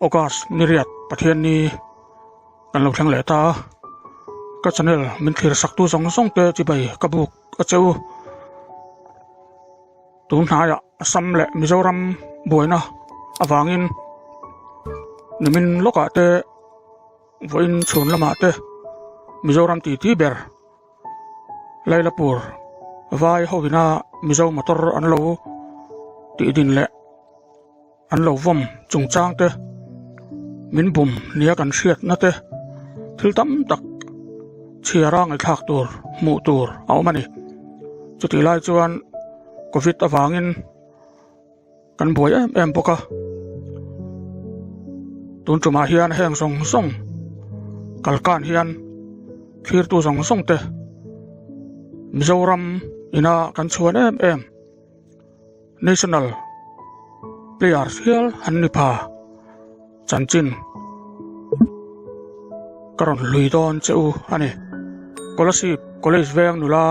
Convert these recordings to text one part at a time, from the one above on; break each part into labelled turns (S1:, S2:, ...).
S1: August ni riat Pathianni kan lo thleng leh ta a, ka channel min thlir sak tu zawng zawng te chibai ka buk a che u. Tun hnaiah Assam leh Mizoram buaina avangin nimin lawkah te vawiin chhun lamah te Mizoram titi ber Lailapur vai hovina Mizo motor an lo tih din leh an lo vawm chungchang te min bum nia kan hriatna te thil tam tak chhiara ngaihthlak tur hmuh tur a awm a ni chutih lai chuan covid avangin kan buai em em bawk a tun tumah hian heng zawng zawng kalkan hian thlirtu zawng zawng te Mizoram ina kan chhuan em em. National players hial an ni pha chanchin ka rawn hlui dawn che u a ni. Kolasib College veng nula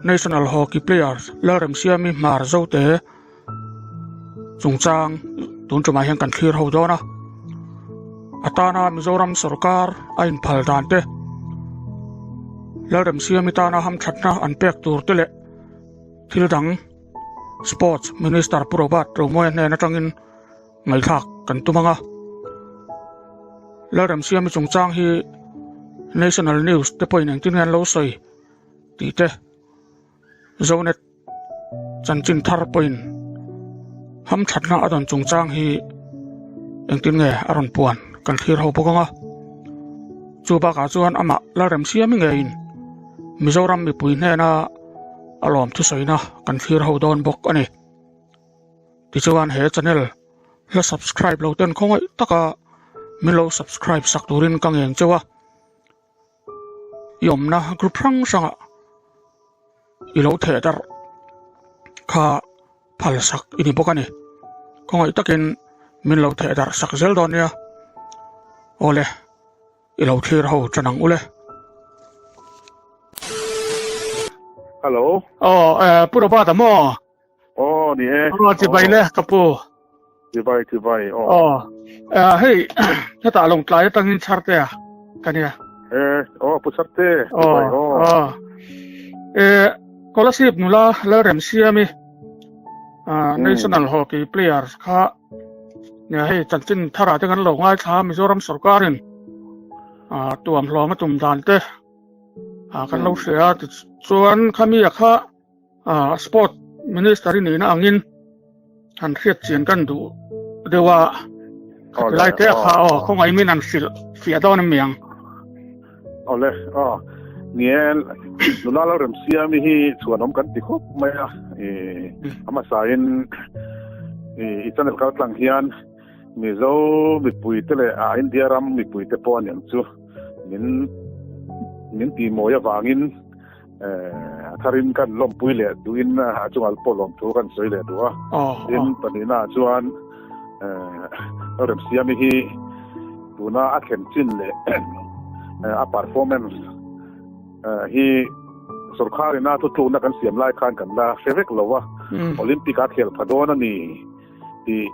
S1: National Hockey players Lalremsiami Hmar Zote chungchang tun tumah hian kan thlir ho dawn a. A tana Mizoram sorkar a inphal dan te Lalremsiami tana hamthatna an pek tur te leh Thil dang Sports Minister Pu Robert Romawia hnen atangin ngaihthlak kan tum ang a. Lalremsiami chungchang hi National News te pawhin engtin nge an lo sawi tih te Zonet chanchin thar pawhin hamthatna a dawn chungchang hi engtin nge a rawn puan kan thlir ho bawk ang a. Chu bakah chuan amah Lalremsiami ngeiin Mizoram mipui hnena a lawm thusawina kan thlir ho dawn bawk a ni. Tichuan he channel la subscribe lo ten khawngaih taka min lo subscribe sak turin ka ngeng cheu a. I awmna group hrang hrangah i lo theh darh kha phal sak i ni bawk a ni. Khawngaih takin min lo theh darh sak zel dawn nia. Awle. I lo thlir ho tan ang ule.
S2: Hello.
S1: Oh, eh, Pu Robert mo.
S2: Oh, ni e.
S1: Oh, chibai le ka pu.
S2: Chibai, chibai.
S1: Oh. Oh. Eh, hei, heta long tlai atangin charte a. Kania.
S2: Eh, oh, pu charte.
S1: Oh, oh. oh. Eh, Kolasib nula Lalrem Siami. Ah, National Hockey Players kha Nia hei chanchin tharah te kan lo ngaithla a Mizoram sorkarin ah tuam hlawm a tum dan te ah kan lo hria a tichuan khami a kha ah sport minister i nihna angin han hriat chian kan duh deuh a khatilai te a kha aw khawngaih min han hrilh fiah dawn em miang.
S2: Awle aw nie nula lo rem siami hi chhuanawm kan ti khawp mai a i a hmasain i i channel kal tlang hian Mizo mipui te leh a India ram mipui te pawh aniang chu min min ti mawi avangin a tharin kan lawmpui leh duhin a chunga pawh lawm thu kan sawi leh duh a tin pahnihna chuan lo rem siami hi tuna a thlen chin leh a performance hi sorkharina thutlukna kan siam lai khan kan la hre vek lo a Olympic a khel pha dawn a ni tih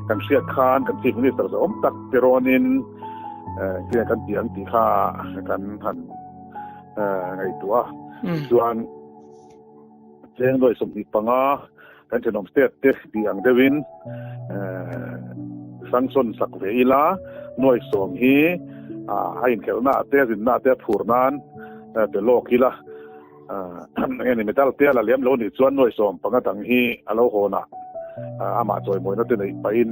S2: kan hriat khan kan chief minister zawm tak te rawnin tiang kan ti ang tih kha kan han ngaihtuah a chuan Cheng nuai 25 kan thenawm state te tih ang deuhin sanction sak ve ila nuai sawm hi a inkhelhna te a zinna te a phur nan pe lawk ila enge ni medal te a la lem lo nih chuan nuai 15 dang hi a lo hawn a amah chawimawina te neih pahin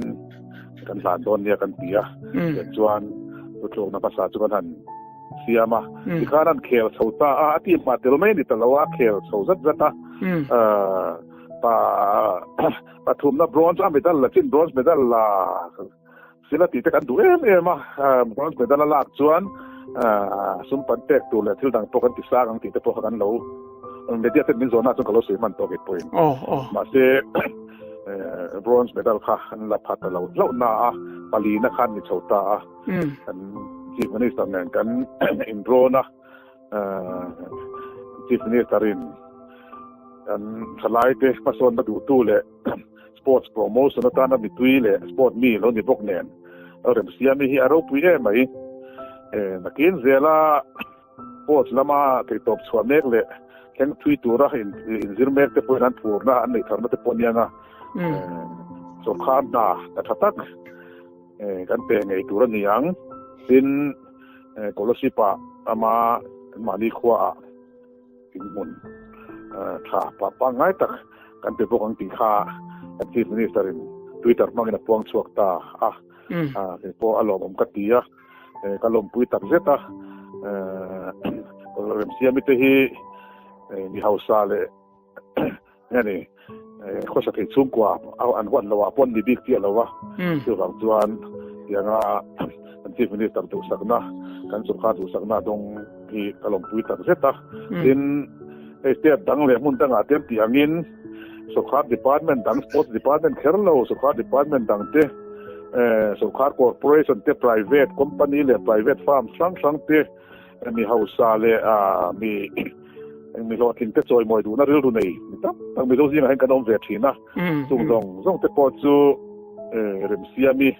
S2: kan hlan dawn nia kan ti a chuan thuthlukna hmasa chu kan han siam a tikhan an khel chho ta a a team ah tel mai a ni ta lo a a khel chho zat zat a pa pathumna bronze a medal la chin bronze medal la sila tih te kan duh em em a bronze medal a lak chuan sum pan pek tur leh thil dang pawh kan ti sang ang tih te pawh kha kan lo media ten min zawhna chuan ka lo sawi hman tawh ngei pawhin mahse bronze medal kha an la pha ta lo hlauh na a palina khan ni chho ta a kan. Chief Minister nen kan inrawn a, Chief Minister in kan thalaite hmasawnna duhtu leh Sports promotion atana mitui leh sport mi lo ni bawk nen Remsiami hi a ropui em mai. Nakin zela sports lama theihtawp chhuah mek leh thleng thui tura inzir mek te pawhin an phurna an neih tharna te pawh aniang a. Sawrkar hna ka tha tak kan pe ngei tur a ni ang. Tin, Kolasib-ah ama mahni khuaah Inhmun tha pah pangngai tak kan pe bawk ang tih kha kan Chief Minister in Twitter hmangin a puang chhuak ta a, kei pawh a lawmawm ka ti a, ka lawmpui tak zet a. Remsiami te hi mi hausa leh nge ni khawsa thei chhungkua an huat loh ah pawh an ni bik chiah lo a, chuvang chuan tianga kan Chief Minister duhsakna kan sorkar duhsakna a dawng hi ka lawmpui tak zet a, tin hei state dang leh hmun dangah te an tih angin sorkar department dang sports department kher lo sorkar department dang te sorkar corporation te private company leh private firm hrang hrang te Mi hausa leh mi mi hlawhtling te chawimawi duhna rilru nei mi tam tak Mizo zingah hian kan awm ve thin a. Chung zawng zawng te pawh chu Remsiami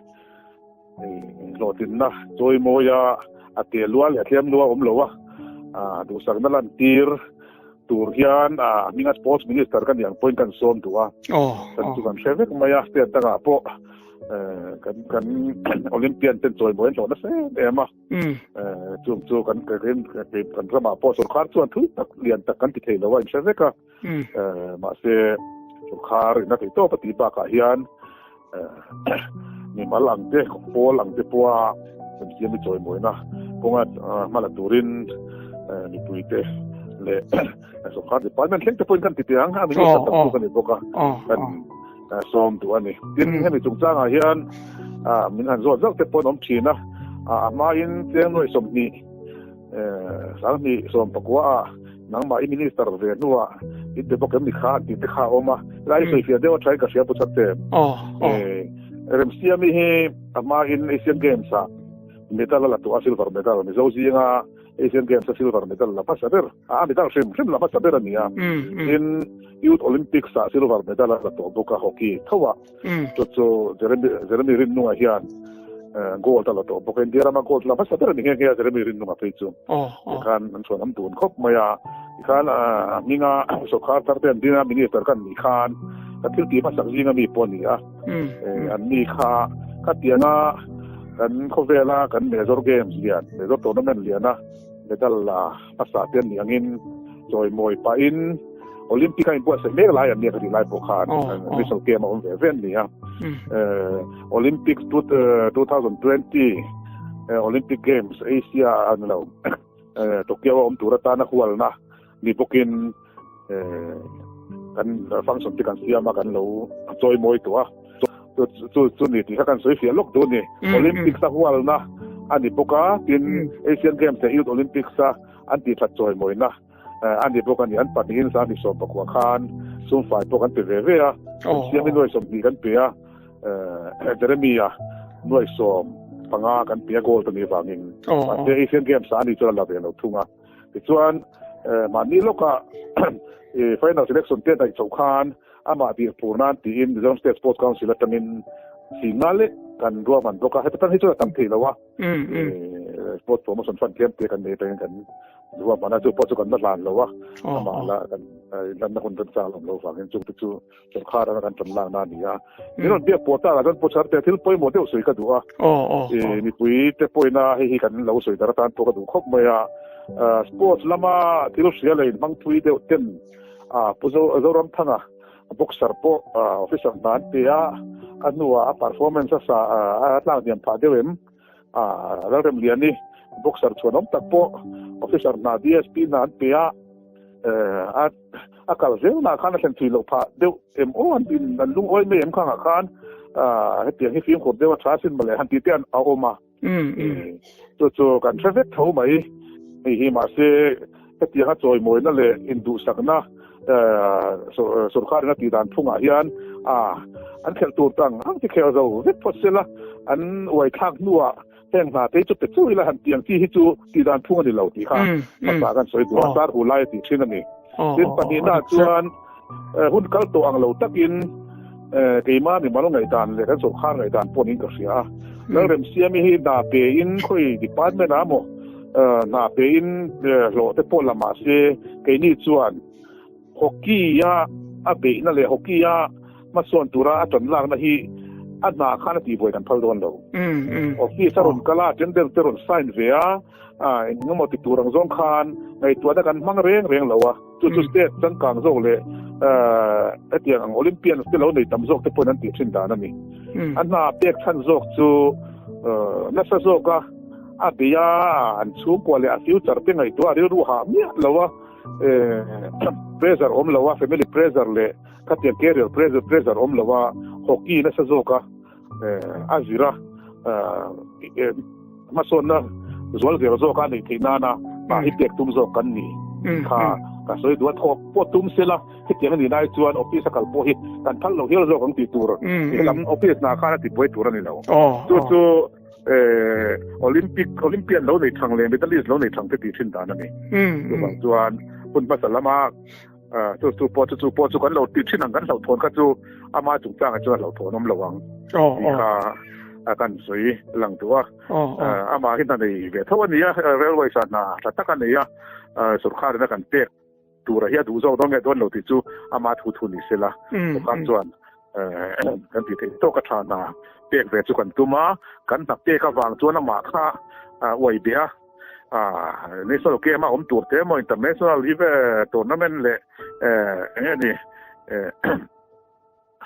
S2: hlawhtlinna chawimawia a te lua leh a tlem lua awm lo a, duhsakna lantir tur hian hminga Sports Minister ka nih ang pawhin kan sawm duh a. Kan chu kan hre vek mai a, state dangah pawh kan kan Olympian ten chawimawi an hlawh nasa em em a. Chung chu kan kan ramah pawh sorkar chuan thil tak lian tak kan ti thei lo a inhre vek a. Mahse sorkar in a thei tawp a tih bakah hian mimal ang te pawl ang te pawha kan siam i chawimawina kawnga hma la turin mipui te leh sorkar department thleng te pawhin kan ti teh ang a minister tam chu ka ni bawk a kan sawm duh a ni. Tin, hemi chungchangah hian min han zawt zauh te pawh an awm thin a, a hmain cheng 20 2019 ah nangmah i minister ve hnuah in pe bawk em ni kha an tih te kha a awm a, helai i sawifiah deuh a thain ka hria pu Chhakte. Remsiami hi a hmain Asian Games ah medal a la tawh a, silver medal, Mizo zinga Asian Games a silver medal la hmasa ber, a medal hrim hrim la hmasa ber a ni a. Tin, Youth Olympics ah silver medal a la tawh bawk a hockey tho ah. Chu chu Jeremy Jeremy Rinnunga hian gold a la tawh bawk a. India rama gold la hmasa ber a ni nghe nghe a Jeremy Rinnunga phei chu. Tikhan an chhuan am dun khawp mai a. Tikhan a hminga sawrkar thar te an din a minister kan nih khan ka thil tih hmasak zinga mi pawh a ni a. An ni kha khatianga kan khawvela kan major games lian, major tournament liana medal la hmasa te an nih angin chawimawi pahin Olympic a inbuatsaih mek lai an nia ka tih lai pawh khan national game a awm ve ve an ni a. Olympics 2020 Olympic Games Asia a ni lo Tokyo a awm tur atana hualna ni bawkin kan function te kan siam a kan lo chawimawi tawh a chu chu ni tih kha kan sawi fiah lawk duh a ni Olympics a hualna a ni bawk a tin Asian Games leh Youth Olympics a an tih that chawimawina a ni bawk a ni an pahnihin 2019 khan sumfai pawh kan pe ve ve a siamin 20 kan pe a Jeremy-a 15 kan pe a gold a nih vangin mahse Asian Games ah a ni chuan a la ve lo thung a. Tichuan, mahni lawkah final selection te daih chhoh khan amah dir phur nan tiin Mizoram State Sports Council atangin singa lek kan ruahman bawk a, heta tang hi chuan a tam thei lo a, Sports Promotion Fund tlem te kan nei atangin kan ruahman a, chu pawh chu kan la hlan lo a, amah la kan inhlanna hun remchang la awm lo vangin chungte chu Sorkar anga kan tan lakna a ni a. Min rawn biak pawh takah chuan Pu Charte thil pawimawh deuh sawi ka duh a. Mipui te pawhina hei hi kan lo sawi dar atan pawh ka duh khawp mai a. Sports lama thil hria leh inhmang thui deuh ten Pu Zoramthanga boxer pawh officer hna an pe a, a hnuah a performance a sa a tlak hniam phah deuh em? Lalremliani boxer chhuanawm tak pawh officer hna DSP hna an pe a. A kal zel nah khan a thlen thui loh phah deuh em aw an tin an lungawi mai em khangah khan hetiang hi fimkhur deuh a tha sin mawle han tih te a awm a chu chu kan hre vek tho mai hei hi mahse hetianga chawimawina leh induhsakna sorkar in a tih dan phungah hian an khelh tur tang ang ti khel zo vek phawt sela an uaithlak hnuah. heng hna te hi chu pe chu ila han tih ang chi hi chu tih dan phung a ni lo tih kha hmasa kan sawi duh a, sar hu lai a tih thin a ni. Tin, pahnihnaah chuan hun kal tawh ang lo takin keimah mimal ngaihdan leh kan sawrkar ngaihdan pawh niin ka hria a. Lalremsiami hi hna pein khawi department ah maw hna pein hlawh te pawh la mahse keini chuan Hockey a a beihna leh hockey a hmasawn tura a tan lakna hi a hna khan a tihbuai kan phal dawn lo. Office a rawn kal a, tender te rawn sign ve a, eng emaw ti tur ang zawng khan ngaihtuahna kan hmang reng reng lo a. Chu chu state changkang zawk leh hetiang ang Olympians te lo nei tam zawk te pawhin an tih thin dan a ni. A hna pek chhan zawk chu nasa zawk a, a bei a, an chhungkua leh a future te ngaihtuah a rilru hah miah lo a. Pressure awm lo a, family pressure leh khatiang career pressure pressure awm lo a, hockey nasa zawk a, a zir a, hmasawnna zual zel zawk a neih theih nana hna hi pek tum zawk kan ni kha ka sawi duh a, thawk pawh tum sela hetiang a nih lai chuan office a kal pawh hi kan phal lo hial zawk ang tih tur helam office hna khan a tibuai tur a ni lo. Chu chu Olympic Olympian lo nei thang leh medalist lo nei thang te tih thin dan a ni. Chuvang chuan hun hmasa lama chu chu pawh chu chu pawh chu kan lo tih thin ang kan hlauhthawn kha chu ama chungchangah chuan hlauhthawn awm lo ang tih kha kan sawi lang duh a. Amah hi hna nei ve tho a ni a, railway sa hna tha tak a nei a, sorkharin a kan pek tura hi a duh zawk dawn nge dawn lo tih chu ama thu thu ni sela sawrkar chuan kan tih theih tawk a tha hna pek ve chu kan tum a, kan hna pek avang chuan amah kha uai beh a, national game a awm tur te emaw international event tournament leh eng nge ni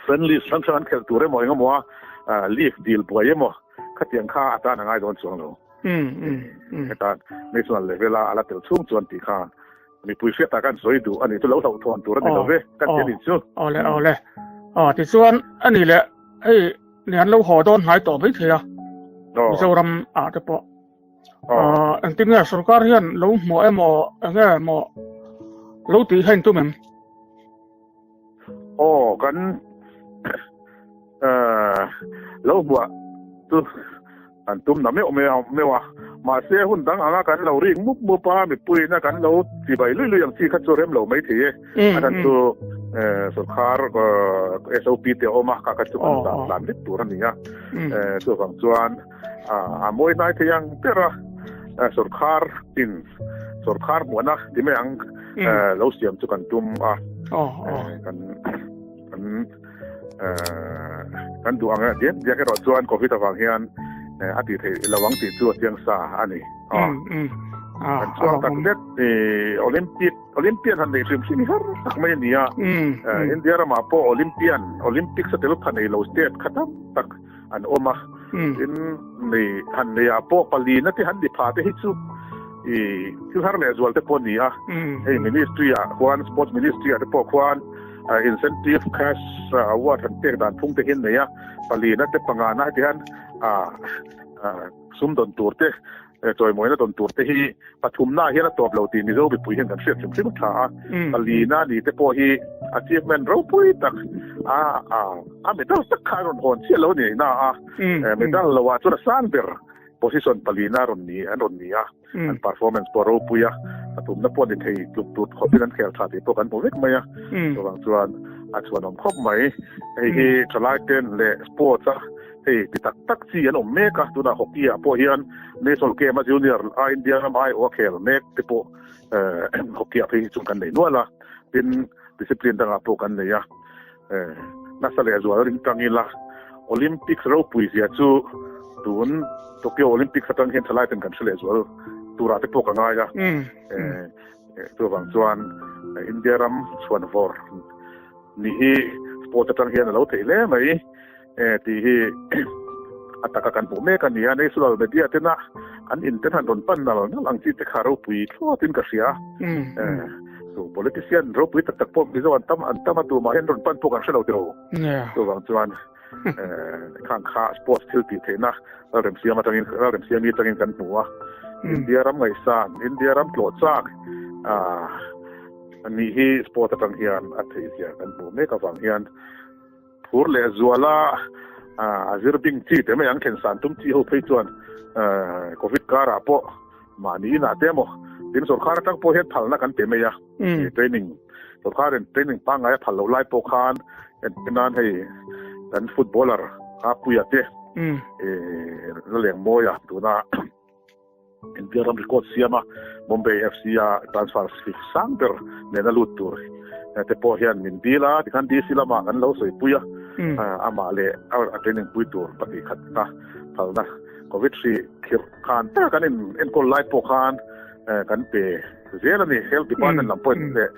S2: friendly hrang hrang an khelh tur emaw eng emaw a leave dil buai emaw khatiang kha a tan a ngai dawn chuang lo. Heta national level a ala tel chhung chuan tih kha mipui hriatah khan sawi duh a nih chu lo hlauhthawn tur a ni lo ve kan ti a nih chu.
S1: Awle awle. Aw tichuan a nih leh hei ni an lo haw dawn hnai tawh mai thei a. Mizoram ah te pawh. Engtin nge sorkar hian lo hmuh emaw enge maw lo tih hian tum em?
S2: Aw kan lo hmuah chu an tum na meuh meuh a, mahse hun dang anga kan lo rik mup mup a, mipuiin a kan lo chibai lui lui ang chi kha chu rem lo mai thei e. A chhan chu sawrkar SOP te a awm a, kha kha chu kan zah tlan vek tur a ni a. Chuvang chuan a mawi hnai thei ang ber a, sawrkar in sawrkar hmuahna ti mai ang lo siam chu kan tum a, kan kan kan duh ang diak diak erawh chuan covid avang hian a tih theih lo ang tih chu a chiang sa a ni. Kan chuang tak zet Olympic Olympian han neih hrim hrim hi har tak mai a ni a, India ramah pawh Olympian Olympics a tel pha nei lo state kha tam tak an awm a, tin nei han nei ah pawh palina te han ni pha te hi chu i thil har leh zual te pawh a ni a, hei ministry ah khuan sports ministry ah te pawh khuan incentive cash award han pek dan phung te hi an nei a, palina te pangana heti hian sum dawn tur te Chawimawina dawn tur te hi pathumna hian a tawp lo tih Mizo mipui hian kan hriat hrim hrim a tha a. Palina ni te pawh hi achievement ropui tak a a medal tak kha a rawn hawn chiah lo a ni na a. Medal lo ah chuan a sang ber position palina rawn ni an rawn ni a. An performance pawh ropui a, pathumna pawh ni thei tluk tut khawpin an khel tha tih pawh kan hmu vek mai a. Chuvang chuan a chhuanawm khawp mai. Hei hi thalai ten leh sports a Hei ti tak tak chi an awm mek a, tunah hockey ah pawh hian national game a junior a India ram aiawh a khel mek te pawh hockey ah phei hi chuan kan nei nual a, tin discipline dangah pawh kan nei a, nasa leh zual ring tang ila Olympics ropui zia chu tun Tokyo Olympics atang hian thalai ten kan hre leh zual turah te pawh ka ngai a, chuvang chuan India ram chhuanvawr Ni hi sport atang hian a lo theih hle mai tih hi a taka kan hmuh mek a ni a, national media tena an in ten han rawn pan nal nal ang chi te kha ropui thlawtin ka hria. Chu politician ropui tak tak pawh Mizo an tam an tam a tumah hian rawn pan pawh kan hre lo tiro. Chuvang chuan khang kha sports thil tih theihna ralremsiam atangin ralremsiami atangin kan hmu a. India ram ngaihsan, India ram tlawh chak Ani hi sport atang hian a theih zia kan hmuh mek avang hian phur leh zuala A zir bing chi te mai ang thlen san tum chi ho phei chuan Covid karah pawh mahni inah te emaw tin sorkar atang pawh hian phalna kan pe mai a, training sorkarin training pangngai a phal loh lai pawh khan entir nan hei kan footballer Apuia te Lalengmawia tuna India ram record siama Bombay FC a transfer sang ber nena lut tur te pawh hian min dil a, tikhan DC lamah kan lo sawipui a, amah leh a training pui tur pahnih khat kha phalna Covid hri khirh khan taka kan in enkawl lai pawh khan kan pe zel a ni. Health Department lam pawhin leh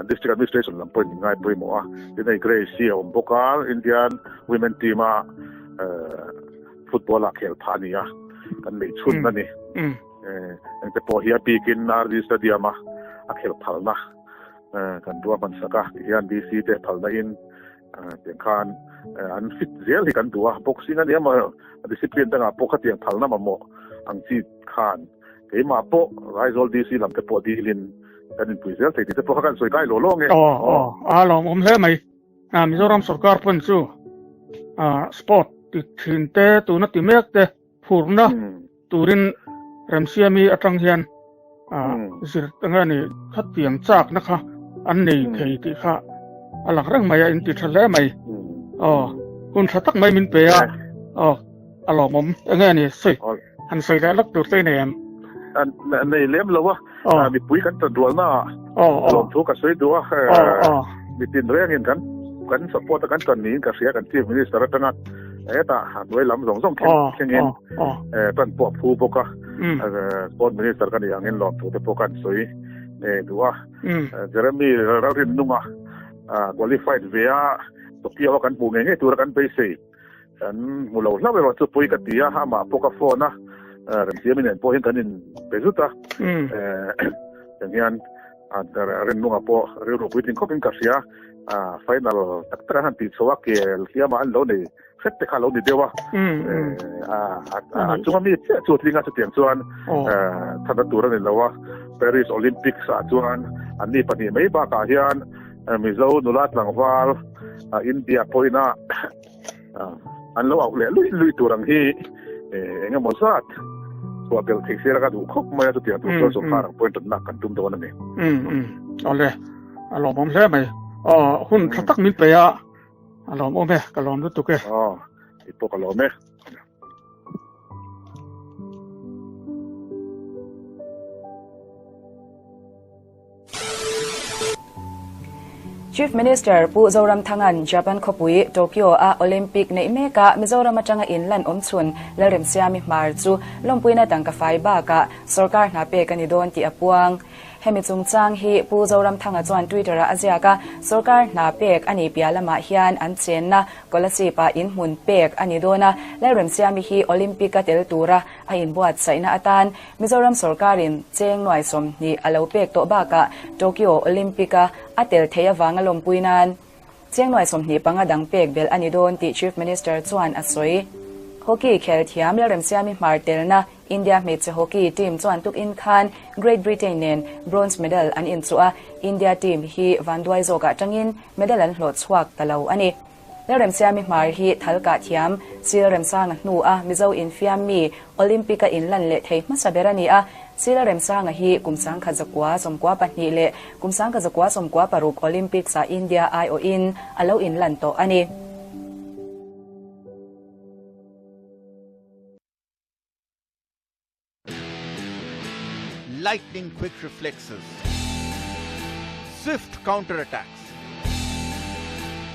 S2: District Administration lam pawhin min ngai pawimawh a, tin hei Grace hi a awm bawk a, Indian Women team a Football ah khel phah a ni a, kan neih chhun a ni. Engte pawh hi a bikin RD Stadium a a khelh phalna kan ruahman sak a, tihian DC te phalna in tiang khan an fit zel hi kan duh a, boxing a ni emaw discipline dangah pawh khatiang phalna mamawh ang chi khan keimah pawh Aizawl DC lam te pawh dilin kan inpui zel thei tih te pawh kha kan sawi kai law law nge.
S1: Aw aw a lawmawm hle mai. Mizoram sorkar pawn chu sport ti thin te tuna ti mek te phurna turin Remsiami atang hian zir enge ni khatiang chakna kha an nei thei tih kha a lang reng mai a in ti tha hle mai. Aw hun tha tak mai min pe a aw a lawmawm enge ni sawi han sawi leh lak tur te nei em?
S2: Nei lem lo a. Mipui kan tan rualna ah lawmthu ka sawi duh a, mitin rengin kan kan support a kan tan niin ka hria kan Chief Minister atanga hetah hnuai lam zawng zawng thleng thlengin tan pawh a phu bawk a, Sport Minister ka nih angin lawmthu te pawh kan sawi duh a, Jeremy Lalrinnunga qualified ve a Tokyo a kan hmuh ngei ngei tura kan beisei. Kan hmu lo hlauh erawh chu pui ka ti a, amah pawh ka phone a, Remsiami nen pawh hian kan in pe zut a, tiang hian Rinnunga pawh rilru puitling khawpin ka hria, final tak tak an han tih chho a, kel hliamah an lo nei hret te kha a lo ni deuh a, a chunga mi chiah chu a tling a, chutiang chuan chhan a tur a ni lo a, Paris Olympics ah chuan anni pahnih mai bakah hian Mizo nula tlangval India pawhin a An lo auh leh luih luih tur ang hi eng emaw zat chhuah belh theih se la ka duh khawp mai a, chutiang tur chuan sawrkar ang pawhin ṭannak kan tum dawn a ni.
S1: Awle, a lawmawm hle mai. Aw, hun tha tak min pe a, a lawmawm e, ka lawm lutuk e.
S2: Aw, i pawh ka lawm e.
S3: Chief Minister Pu Zoramthanga'n Japan khawpui Tokyo a Olympic neih mekah Mizoram atanga inlan awm chhun Lalremsiami Hmar chu lawmpuina tangka fai bakah sorkar hna pek a ni dawn tih a puang. Hemi chungchang hi Pu Zoramthanga chuan Twitter-ah a ziak a, sorkar hna pek a nih piah lamah hian an chenna Kolasib-ah inhmun pek a ni dawn a, Lalremsiami hi Olympic-a tel tura a inbuatsaihna atan Mizoram sorkarin cheng nuai 20 a lo pek tawh bakah Tokyo Olympic-a a tel theih avanga lawmpui nan cheng nuai 25 dang pek belh a ni dawn tih Chief Minister chuan a sawi. Hockey khel thiam Lalremsiami hmar telna India hmeichhe hockey team chuan tukin khan Great Britain nen bronze medal an inchuh a, India team hi vanduai zawkah tangin medal an hlawh chhuak ta lo a ni. Lalremsiami Hmar hi thal kah thiam, Sil Remsanga hnu a Mizo infiam mi Olympic a inlan leh thei hmasa ber a ni a. Sil Remsanga hi kum 1992 leh kum 1996 Olympics ah India aiawhin a lo inlan tawh a ni.
S4: Lightning quick reflexes, swift counter-attacks,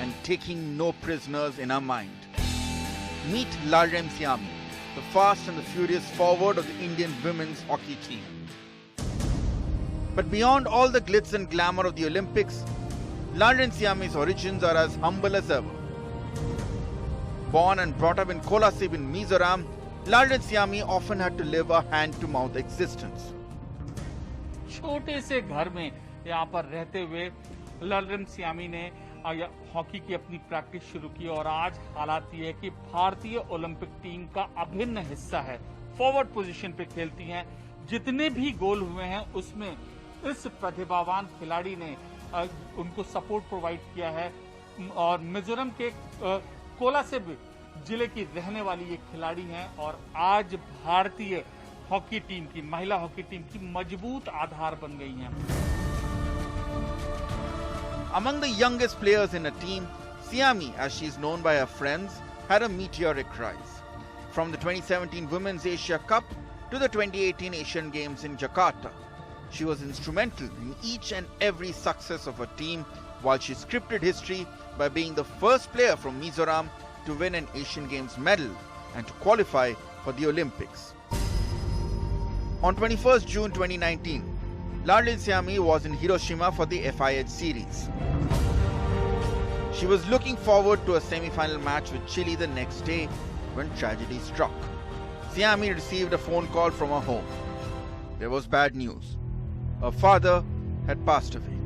S4: and taking no prisoners in her mind. Meet Lalremsiami, the fast and the furious forward of the Indian women's hockey team. But beyond all the glitz and glamour of the Olympics, Lalremsiami's origins are as humble as ever. Born and brought up in Kolasib in Mizoram, Lalremsiami often had to live a hand-to-mouth existence.
S5: छोटे से घर में यहाँ पर रहते हुए लालरेमसियामी ने hockey की अपनी प्रैक्टिस शुरू की और आज हालात ये है कि भारतीय ओलंपिक टीम का अभिन्न हिस्सा है। फॉरवर्ड पोजीशन पे खेलती हैं। जितने भी गोल हुए हैं उसमें इस प्रतिभावान खिलाड़ी ने उनको सपोर्ट प्रोवाइड किया है और मिजोरम के कोलासिब जिले की रहने वाली ये खिलाड़ी हैं और आज भारतीय हॉकी टीम की, महिला हॉकी टीम की मजबूत आधार बन गई हैं।
S4: Among the youngest players in a team, Siami, as she is known by her friends, had a meteoric rise. From the 2017 Women's Asia Cup to the 2018 Asian Games in Jakarta, she was instrumental in each and every success of her team, while she scripted history by being the first player from Mizoram to win an Asian Games medal and to qualify for the Olympics. On 21st June 2019, Lalremsiami was in Hiroshima for the FIH series. She was looking forward to a semi-final match with Chile the next day when tragedy struck. Siami received a phone call from her home. There was bad news. Her father had passed away.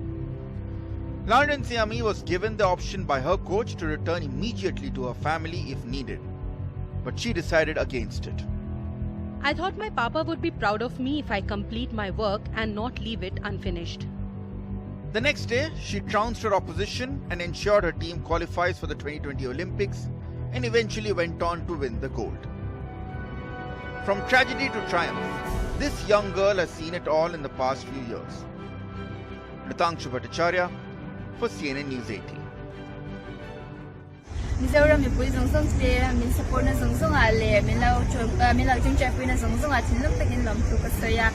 S4: Lalremsiami was given the option by her coach to return immediately to her family if needed, but she decided against it.
S6: I thought my papa would be proud of me if I complete my work and not leave it unfinished.
S4: The next day, she trounced her opposition and ensured her team qualifies for the 2020 Olympics and eventually went on to win the gold. From tragedy to triumph, this young girl has seen it all in the past few years. Ritangshu Bhattacharya for CNN News 18.
S7: Mizoram mipui zawng zawng te min support na zawng zawng ah leh min lo min lo tawngtai pui na zawng zawng ah thinlung takin lawmthu ka sawi a,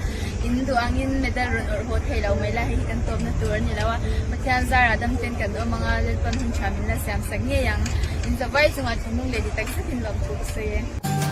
S7: in duh angin medal rawn awrh haw thei lo mai la, hei hi kan tawpna tur a ni lo a, Pathian zarah dam ten kan awm anga Lalpan hun tha min la siam sak ngei ang, in zavai chungah thinlung leh di tak zetin lawmthu ka sawi e.